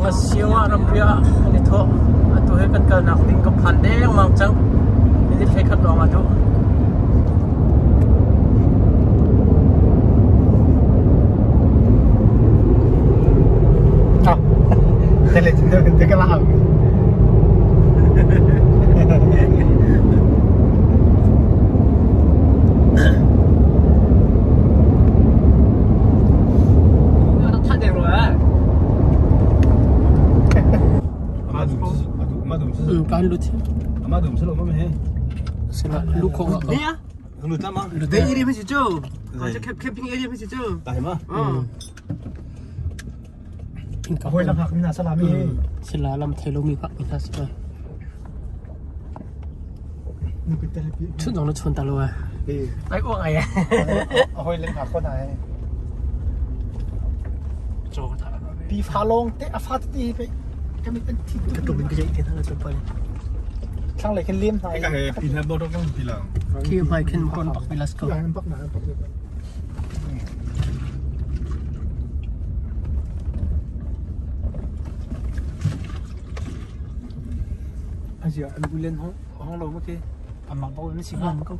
Ngasiwa ramri ah kan i thawh. Atu hi kan kalnak ding ka phan dengmang cang. Minute 11 lawng a duh. Ah, tele te ka la. Kan lut. Lu kho Đây area mới chứ. Camping area mới chứ. Hoi lam hak mina salami. Sila lam thei lomi pak mi hna si lai. Chun zong na chun ta lo ai. Ai uang ai. Hoi len hak kon ai. Cho ka tha. Pi fa long te a fa ti pe kami an thi Ka tum ka jai te thang chu pa. Thlang le khin lim nai. Cái này pin hết bao đâu không pin là Khi mai khin kon pak pilas ko. Ang pak na pak. Asia an bulen hong hong lo ma ke amma ba mi si Lam ko.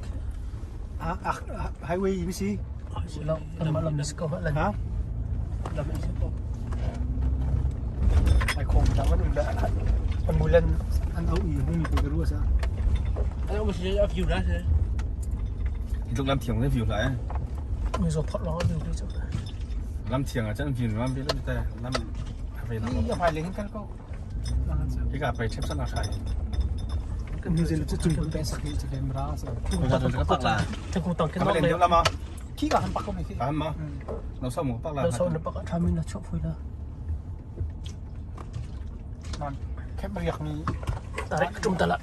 A highway mi si. Lam lam lam mis ko lan. Ha? Lam mis ko. Ai khong ta man um da an bulen an au i hong mi ko ru sa. Anh ông sẽ view ra thế. Lúc làm thiền cái view lại Mi zo phot lo du ko chu. Làm thiền à chân view làm biết làm ta làm về Ni ya phải lên kan ko. Cái cả phải chép sẵn là phải New Zealand chu chung pe sak ni chu camera sa. Cái tắc là Te ko tang ken Cái lo lên điếu lắm à Khi cả han pak ko mi khi. Bán mà Nó sao một bắc là Lo so na pak tha mi na chok phui la. Man khep riak mi Tarik tum ta la.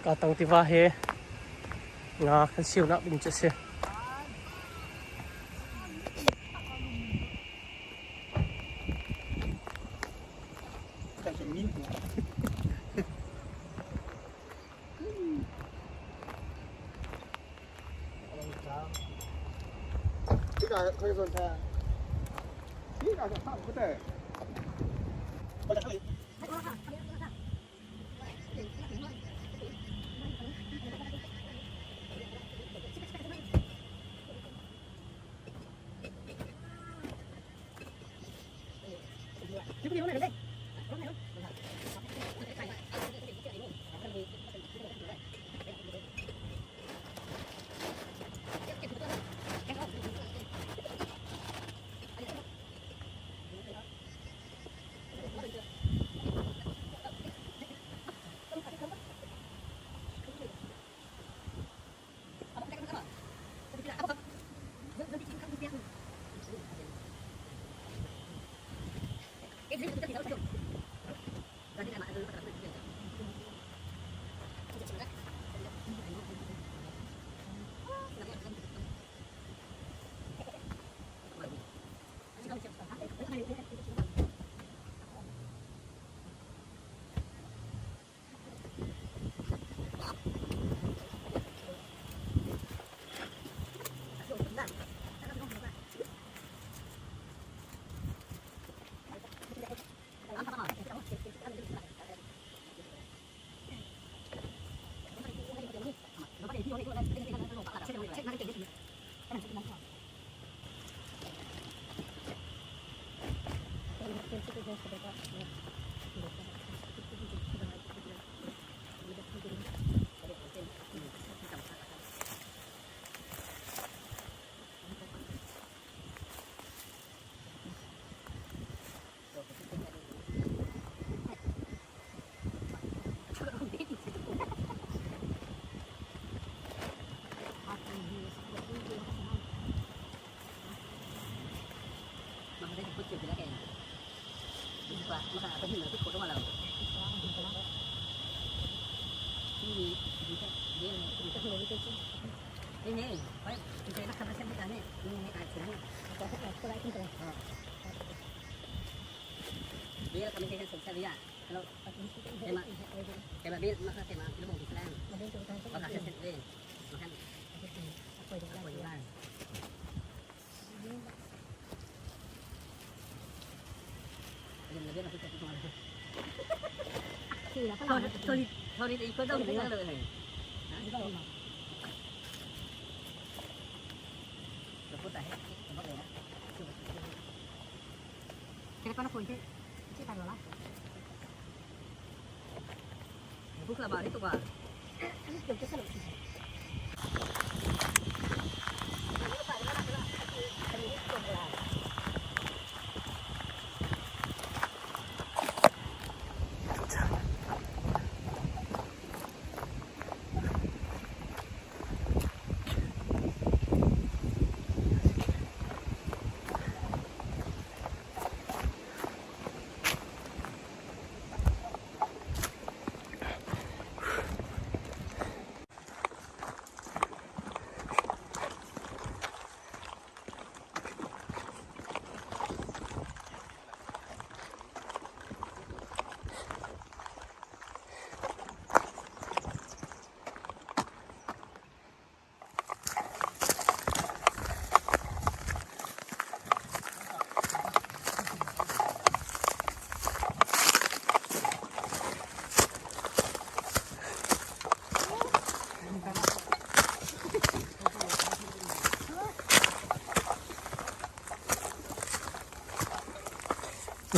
Ka tang tiva he nga kan siu nak ding che se. Cái cả cái rồi ta. Cái cả phạm có thể.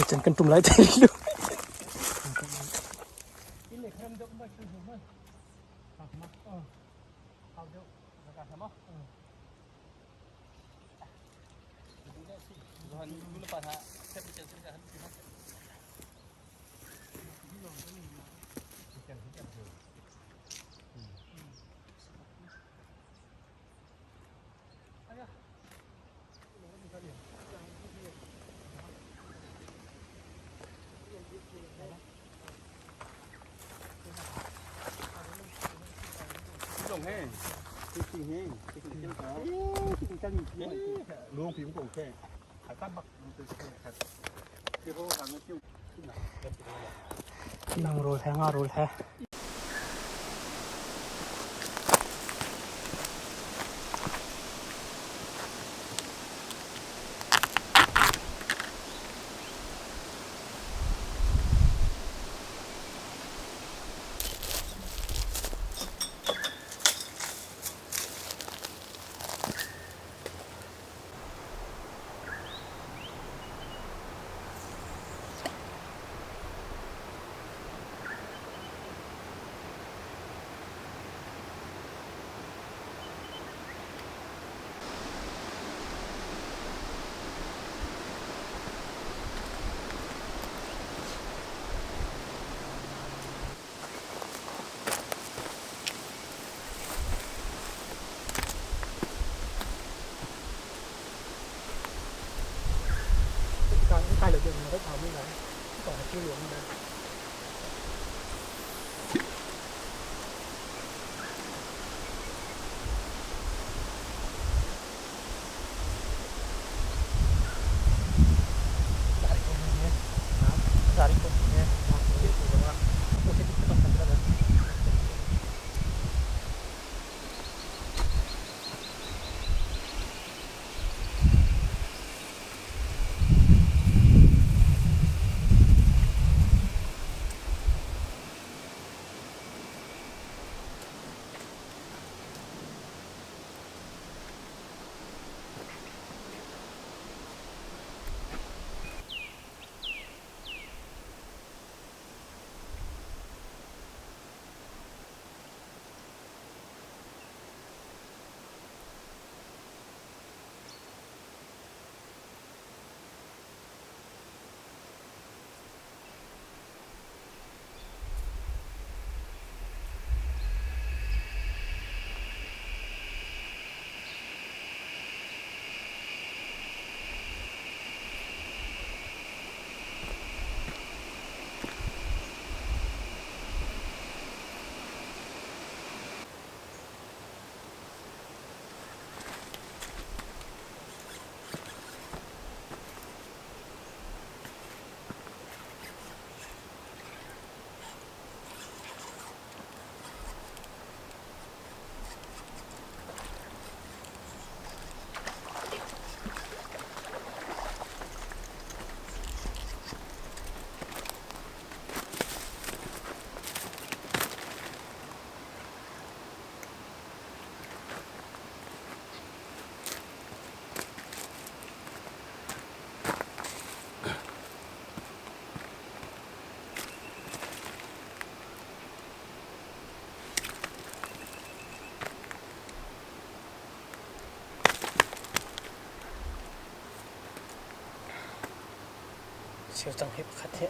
Chan kan tum lai te lu. Nang rawl he nga rawl he. Cheu cang hi pakhat hi.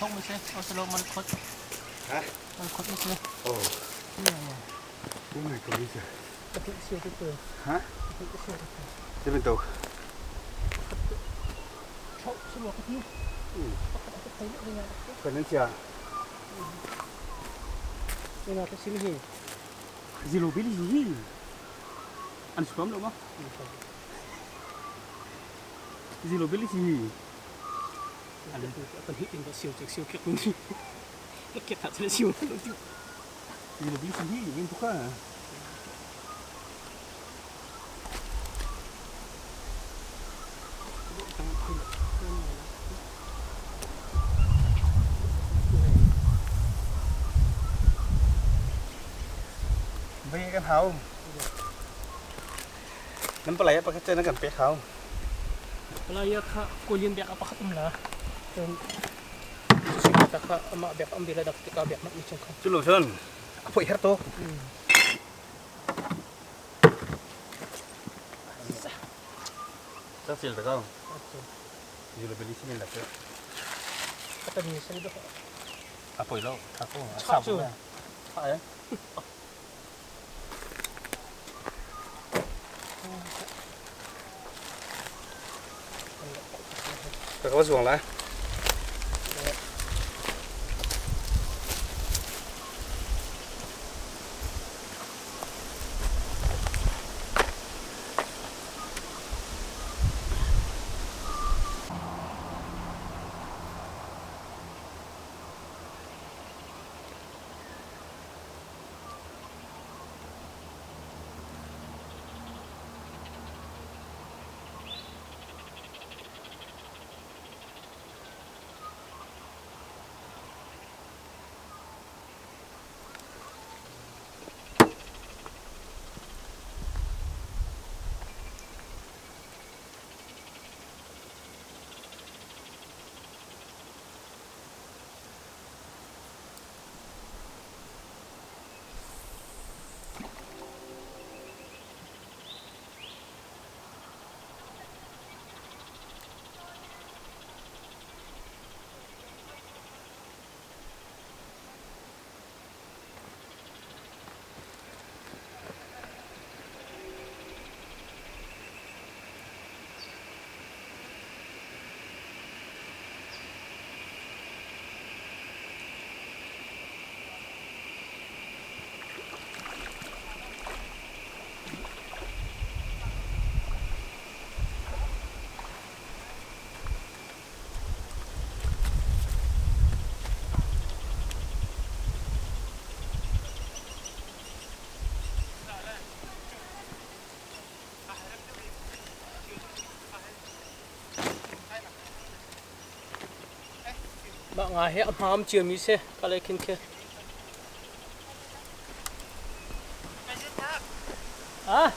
Thong mi si, Oslo man khot. Ha? Man khot mi si. Oh. Oh my God. Ha? Zei bantuk? Kan nan chia. Zilo bili hi. An suam lo ma? Zilo bili hi. Zilo bili hi. Min buka. Vei kan hau. Nan palai ah pakhat nan kan pek hau. Palai kha kulin bek pakhat um la. Cun ta kha amah bek am bila dak tika bek mak mi chung kha. Cu lo cun a phoih her tuk. Ta sil ta ko. Zilo bili si min la cu. Atan ni sal do. A poi lo. Tha ko. Chak cu. Tha eh. Ka ka zuang lai. Mah nga he a hmam cio mi si ka le khin khi. Ah?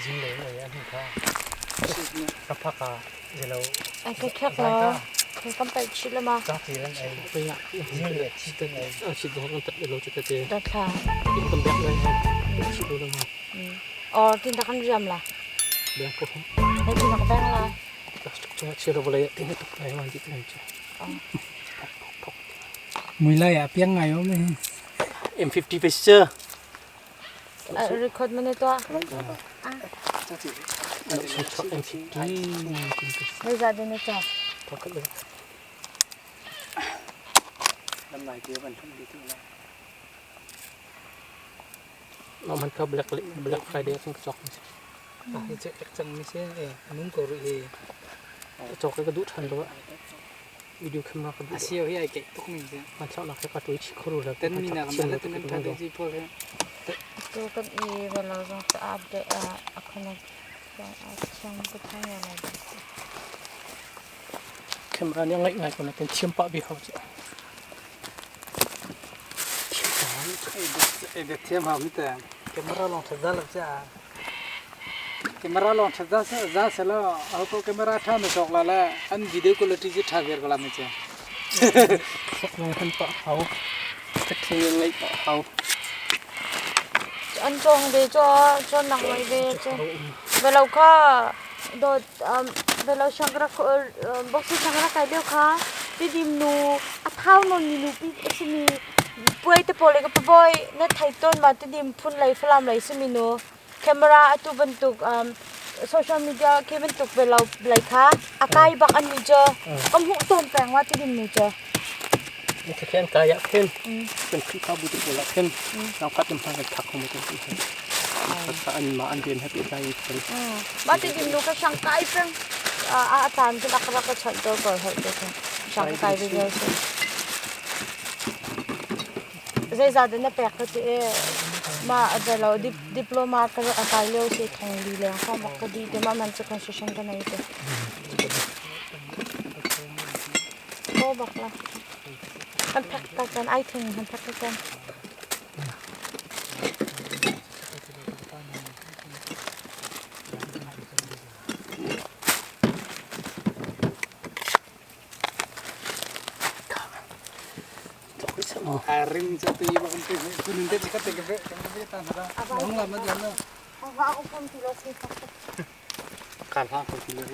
Zinglei mei an hun kha ka phak ah zelo Ai ka khek lo. Kan paih chih le ma. Cakli an ei. Zinglei a thi tan ei. A chit lo kan tat lo chu te. Da thla. In kan bek ngai hai. Chit lo ma. Or tin ta kan riam la. Bek ko. Hei tin ka beng la. Chung chia lo boleh tin tuk lai man ti tin chu. Mui lai ah piang ngai om hi. M50 picture. Record mana to? M50. Hei za din to. Lam lai te van thum di tu la. Mà mình có Black Black Friday cũng chọc. Hi che ek chang mi se e nung ko ru hi. Chọc cái đút hành đó. Video camera cái A siêu hi ai ke tuk mi se. Mà chọc là cái cái túi chỉ khô rồi. Ten mi na kam la ten tha de ji pol he. Tu kan i velo zong sa update a connect a chiang ko thang ya la. Camera này ngay ngay còn là tên chiêm bạ bị hao chứ. E de thiam ha mi ta. Camera long tha la cha. Camera long tha za za se la au ko camera tha me sok la la an video quality ji tha ver la me cha. Sok long thân bạ hao. Tất nhiên ngay bạ hao. An chong ve cho cho nang mai ve cho. Velo kha do velo shangra boxi shangra kai leo kha ti dim nu a thau non ni nu pi simi puai te pole ka boy na thai ton ma ti dim phun lai falam lai simi nu camera atu bantuk social media ke bantuk velo lai kha akai bak an ni cho kam hu ton peng wa ti dim nu cho. Cái khen cái ya khen.เป็นขึ้นข้าวบุตรละkhen. เราคัดจำทางกันทักของมันเป็นภาษาอันมาอันเรียนให้เป็นใจเป็น Ma ti dim nu ka sang kai peng a tan tin akra ka chat do ko hoi do sang kai video se. Zai za de na pek ka ti e ma velo diploma ka a kai leo se thong li le kha ma ka di te ma man chu construction ka nei te. Ko bak la. Kan phak ta kan ai thing kan phak ta kan. A ring cha tu ba kan te kunun te ka te ke ke ta na. Nong la ma jan na. Wa ko pom ti lo se phak. การพาคนที่เลย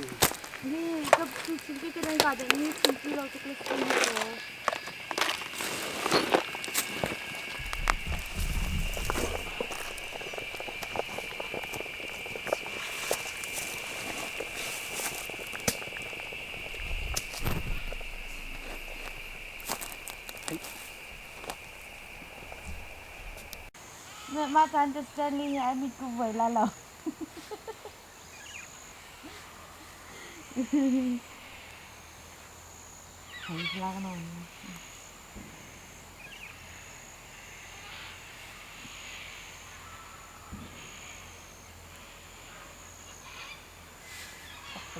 Ni ka tu chin ke ke ka de ni chin ti lo tu ko ni ko. Ma tan te Stanley hi ai mit ku voi la lo. Hei la ka non.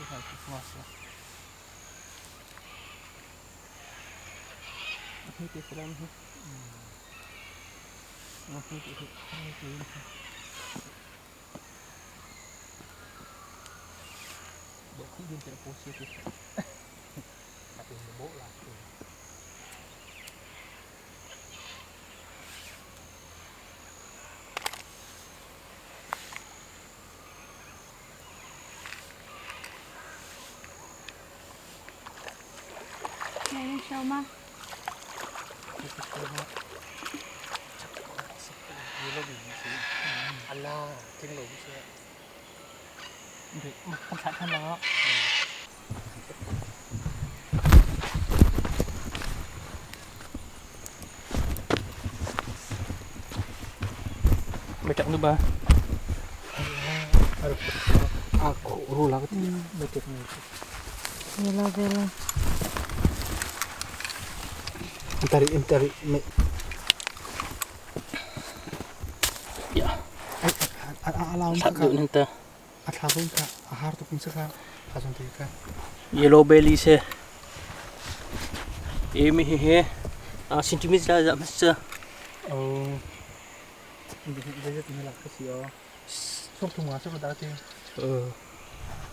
Vela vela. Yellow belly se emi hi he centimeter za mas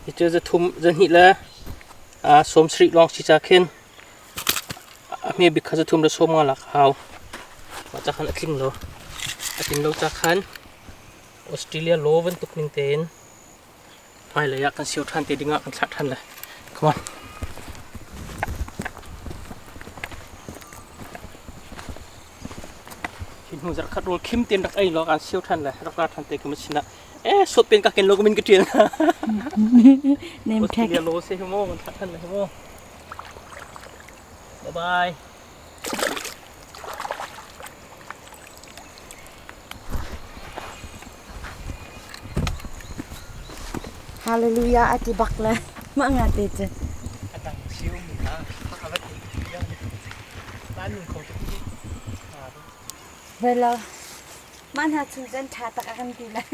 Hi za thum za hnih le sawm sarih lawng si ca khin a hme bik kha za thum le sawm nga lak a hau. Mah ca khan a tling lo. A tlin lo ca khan Australia law bantuk ning tein hmailei ah kan sio ṭhan te dingah kan thlah ṭhan lai. Come on. Hi hnu zarh khat rawl khim tein rak ei law kan sio ṭhan lai. Rak ra ṭhan te ka machine ah. Eh, sot pen ka ken lo ka min ka ṭial. Name tag. Australia law se hi mo kan thlah ṭhan lai hi mo. Bye bye. Hallelujah a ti bak le mah nga te cu. Velo mah hna chung cun ṭha tak a kan ti lai.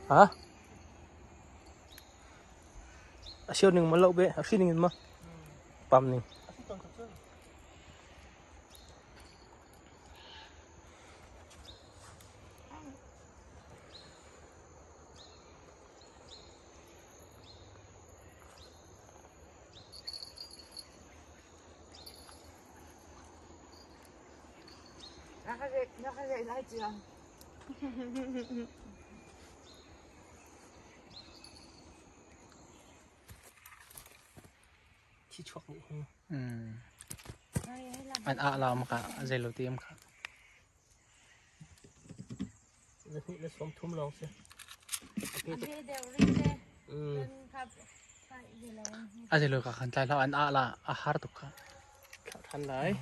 Ha? A sio ning ma lo be, a si ning in ma. pam ning. Na ka zei lai ciang. Thi chuak nih hi. An ah la ma ka zei lo ti am kha. Zahnih le 30 lawng si. A zei lo ka khan tlai hlah an ah la a har tuk kha. Thlah than lai.